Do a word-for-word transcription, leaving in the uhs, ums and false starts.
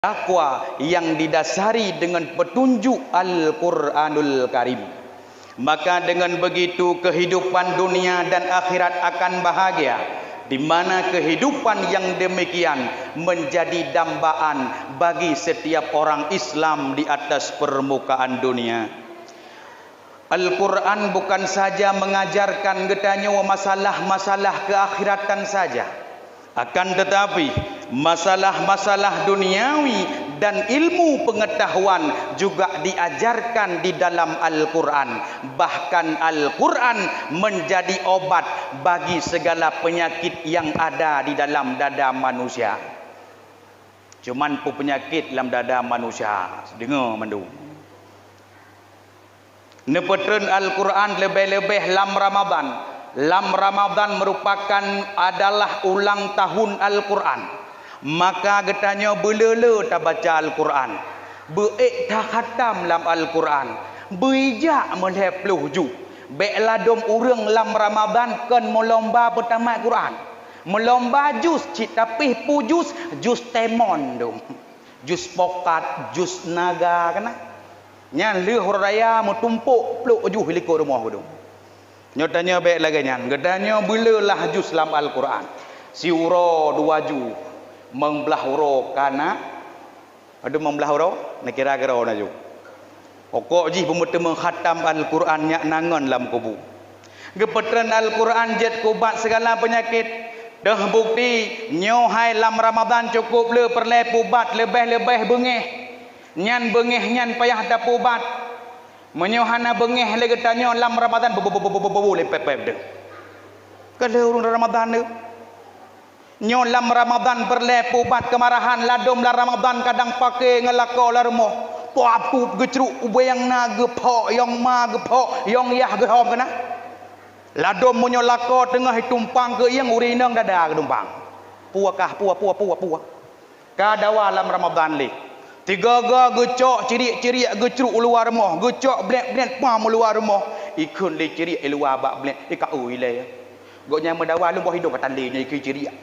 Takwa yang didasari dengan petunjuk Al-Quranul Karim. Maka dengan begitu kehidupan dunia dan akhirat akan bahagia, di mana kehidupan yang demikian menjadi dambaan bagi setiap orang Islam di atas permukaan dunia. Al-Quran bukan saja mengajarkan geutanyoe masalah-masalah keakhiratan saja, akan tetapi masalah-masalah duniawi dan ilmu pengetahuan juga diajarkan di dalam Al-Quran. Bahkan Al-Quran menjadi obat bagi segala penyakit yang ada di dalam dada manusia. Cuman peue peunyakét lam dada manusia, deungoe mandum. Neupeutrön Al-Quran leubeh-leubeh lam Ramadan. Lam Ramadan merupakan adalah ulang tahun Al-Quran. Maka geutanyoe beuleu-leu tabaca Al-Quran. Beuék takhatam lam Al-Quran. Beuijak meulhèe ploh juz. Bèk ladôm ureuëng lam Ramadan kon meulomba peutamat Quran. Meulomba jus cit, tapi peue jus, jus temon dum. Jus pokat, jus naga kana. Nyan lheueh uroe raya meutumpôk plôk jus likôt rumoh dum. Nyoe tanyoe bèk lagèe nyan, geutanyoe beuleulah jus lam Al-Quran. Siuroe dua jus, meublah uroe kana. Aduh, meublah uroe, neukira keudroe na ju. Pokok jih beumeuteumé khatam Al-Quran nyak nangon lam kubu. Geupeutrön Al-Quran jeuet keu ubat sigala peunyakét. Teuh bukti, nyoe hai lam Ramadan cukôp le peureulèe peubat leubeh-leubeh beungéh. Nyan beungéh nyan payah tapeubat. Meunyoe hana beungéh lé geutanyoe lam Ramadan, bu-bu-bu lé pép-pép deuh. Ka lheueh ureuëng Ramadan deuh. Nyoe lam Ramadan peureulèe peubat keumarahan, ladôm lam Ramadan kadang paké ngon lakoe lam rumoh. Pua pup geucruk ubeng na geuphok, yong ma geuphok, yong yah geuhom keunan. Ladôm meunyoe lakoe teungoh jitumpang keu ieng, ureuëng inong dada geutumpang. Pua kah, pua, pua, pua, pua. Ka dawa lam Ramadan lé. Tiga-ga geucok ciriek-ciriek geucruk u luwa rumoh, geucok blét-blét pam u luwa rumoh. Ikheun lé ciriek i luwa bak blét, ikaui lé. Gobnyan meudawa lom boh idong ka tandé nyoe ikheun ciriek.